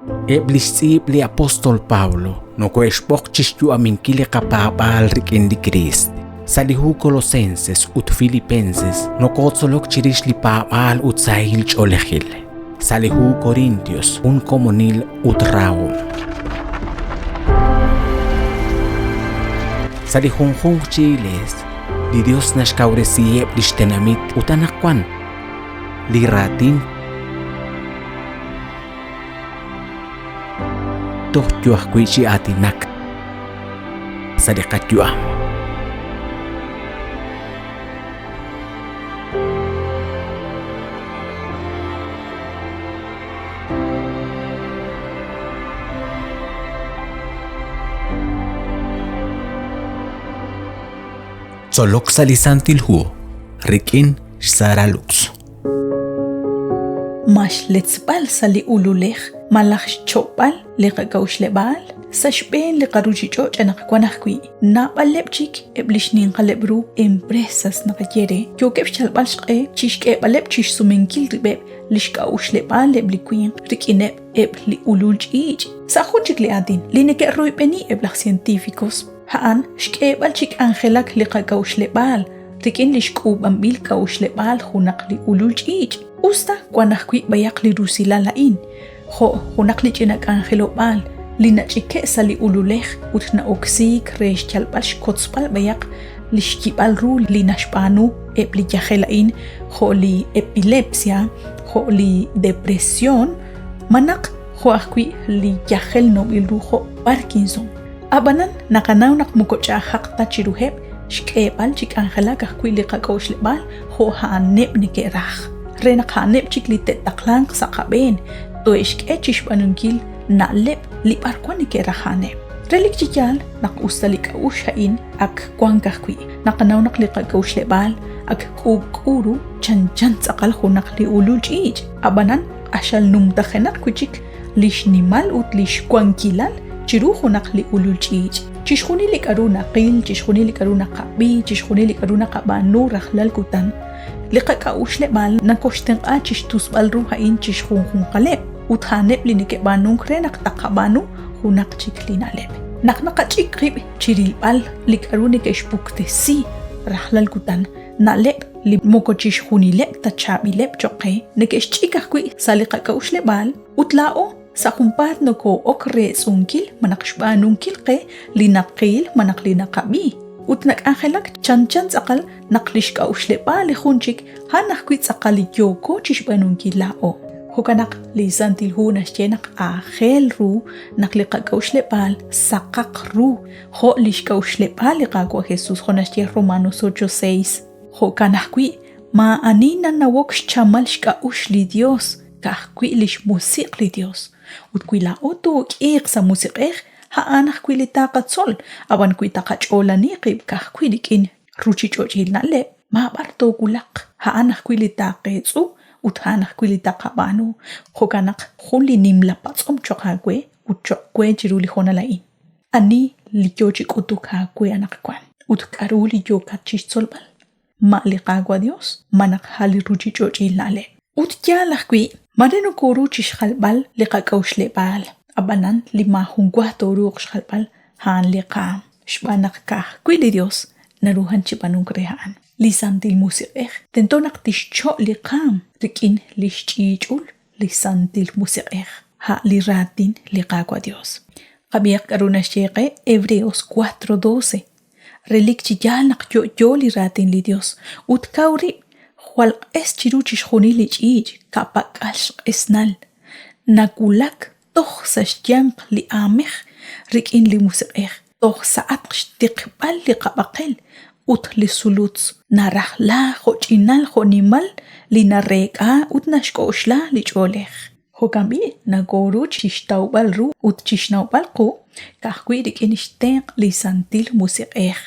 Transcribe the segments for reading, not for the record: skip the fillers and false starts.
Eb' lix tz'iib' li apóstol Pablo nokohe'xb'oq chixyu'aminkil li qapaab'aal rik'in li Kriist. Sa' li hu Colosenses ut Filipenses nokotzolok chirix li paab'aal ut sahil ch'oolejil. Sa' li hu Corintios, jun komonil ut rahom. Sa' li junjunq chi iglees, li Dios naxkawresiheb' lix tenamit ut anaqwan li raatin Toj yo ajwi' chi aatinak sa' li qayu'am. Tzolok sa' li Santil Hu rik'in xSara Lux. Ma xletzb'al sa' li ululej malaj xcho'b'al li qak'a'uxleb'aal? Sa' xb'een li qaruuchich'och' anaqwan ajwi', naab'aleb' chik eb' li xninqaleb' ru empresas naqaye re, yookeb' xyalb'al xq'e chi xk'eeb'aleb' chi xsumenkil rib'eb' li xk'a'uxleb'aal eb' li winq rik'ineb' eb' li ulul ch'iich'. Sa' jun chik li aatin, li neke'royb'eni eb' laj científicos, a'an xk'eeb'al chi k'anjelak li qak'a'uxleb'aal rik'in lix k'uub'anb'il k'a'uxleb'aal junaq li ulul ch'iich', us ta wan ajwi' b'ayaq li rusilal a'in, jo' junaq li ch'ina k'anjelob'aal li nach'ike' sa' li ululej ut na'oksiik re xyalb'al xkotzb'al b'ayaq li xyib'al ru li naxb'aanu eb' li yajel a'in jo' li epilepsia, jo' li depresión, malaj jo' ajwi' li yajel nawb'il ru jo' Parkinson. Ab'anan, naqanaw naq moko ch'a'ajaq ta chiruheb' xk'eeb'al chi k'anjelak ajwi' li qak'a'uxleb'aal jo' a'aneb' neke'raj. Re naq a'aneb' chik li te'taqlanq sa' qab'een, tohe'xk'e chi xb'aanunkil na'leb' li b'arwan neke'raj a'aneb'. Relik chi yaal naq usta li k'a'uxl a'in ak wank ajwi', naqanaw naq li qak'a'uxleb'aal ak k'uub'k'u ru chanchan tz'aqal junaq li ulul ch'iich', ab'anan q'axal numtajenaq wi' chik li xnimal ut li xwankilal chiru junaq li ulul ch'iich'. Chixjunil li k'aru naqil, chixjunil li k'aru naqab'i, chixjunil li k'aru naqab'aanu rajlal kutan, li qak'a'uxleb'aal nakoxtenq'a chi xtusb'al ru a'in chi xjunjunqaleb' ut a'aneb' li neke'b'aanunk re naq taqab'aanu junaq chik li na'leb'. Naq naqach'ik qib' chi rilb'al li k'aru neke'xpuktesi rajlal kutan, na'leb' li moko chixjunileb' ta chaab'ileb' cho'q qe, neke'xch'ik ajwi' sa' li qak'a'uxleb'aal ut laa'o sa' junpaat nokoo'ok reetz'unkil malaj xb'aanunkil qe li naqil malaj li naqab'i. Ut nak'anjelak chanchan tz'aqal naq li xk'a'uxleb'aal li jun chik a'an ajwi' tz'aqal li yooko chi xb'aanunkil laa'o. Jo'kan naq li Santil Hu naxye naq aajel ru naq li qak'a'uxleb'aal saqaq ru jo' li xk'a'uxleb'aal li Qaawa' Jesús jo' naxye Romanos 8:6. Jo'kan ajwi', maa'ani nanawok xchamal xk'a'uxl li Yos, ka'ajwi' li xmusiq' li Yos. Ut wi laa'o took'iiq sa' musiq'ej, a'an ajwi' li taqatzol, ab'an wi taqach'oolani qib' ka'ajwi' rik'in ruuchich'och'il na'leb', maab'ar toowulaq, a'an ajwi' li taqeetz'u ut a'an ajwi' li taqab'aanu. Jo'kan naq jun li nimla patz'om cho'q aawe ut cho'q we chiru li hoonal a'in. Ani li yo chi k'utuk aawe anaqwan ut k'aru li yookat chi xtzolb'al? Ma li Qaawa' Yos malaj a' li ruuchich'och'il na'leb'? Ut yaal ajwi', mare nokooru chi xjalb'al li qak'a'uxleb'aal, ab'anan li maajunwa tooruuq xjalb'al a'an li qaanm, xb'aan naq ka'ajwi' li Yos naruhank chi b'aanunk re a'an. Li Santil Musiq'ej tento naq tixcho' li qaanm rik'in li xch'iich'ul li Santil Musiq'ej, a' li raatin li Qaawa' Dios. Qab'ihaq k'aru naxye qe Hebreos 4:12. Relik chi yaal naq yo'yo li raatin li Dios ut kaw rib', jwal q'es chiru chixjunil li ch'iich' ka'pak'al xq'esnal, nawulak toj sa' xyanq li aamej rik'in li musiq'ej, toj sa'atq xtiqb'al li qab'aqel ut li sulutz, narajla jo'ch'inal jo'nimal li nareek'a ut naxk'oxla li ch'oolej. Jo'kan b'i', nakooru chi xtawb'al ru ut chi xnawb'al qu ka'ajwi' rik'in xtenq' li Santil Musiq'ej,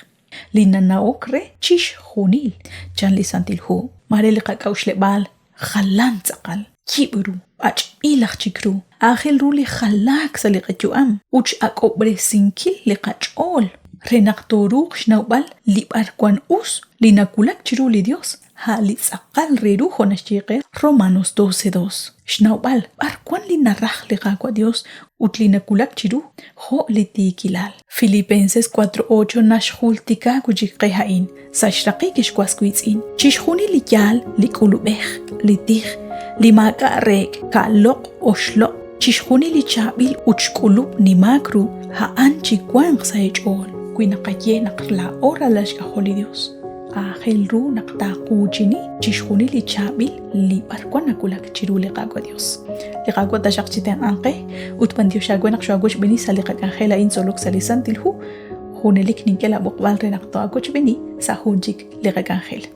li nanawok re chixjunil, chan li Santil Hu. Maare li qak'a'uxleb'aal jalan tz'aqal, yib' ru, b'ach'b'il aj chik ru. Aajel ru li jalaak sa' li qayu'am ut x'ak'ob'resinkil li qach'ool re naq tooruuq xnawb'al li b'arwan us li nawulak chiru li Yos. a' li tz'aqal re ru jo' naxye qe Romanos 12:2. Xnawb'al b'ar wan li naraj li Qaawa' Dios ut li nawulak chiru jo' li tiikilal. Filipenses 4:8 naxjultika wi' chik qe a'in, Sa' xraqik ex was wiitz'in, chixjunil li yaal, li k'ulub'ej, li tij, li maak'a' reek', ka'loq' oxloq', chixjunil li chaab'il ut xk'ulub' nimaak ru, a'an chiwanq sa' eech'ool. Wi naqaye naq laa'o ralal xk'ajol li Dios, aajel ru naq taaquuchini chixjunil li chaab'il li b'arwan nawulak chiru li Qaawa' Dios. Li Qaawa' taxaq chitenq'anq qe ut b'antiox aawe naq xoo'awochb'eeni sa' li qak'anjel a'in tzolok sa' li Santil Hu. Junelik nink'e laab'oqb'al re naq too'awochb'eeni sa' jun chik li qak'anjel.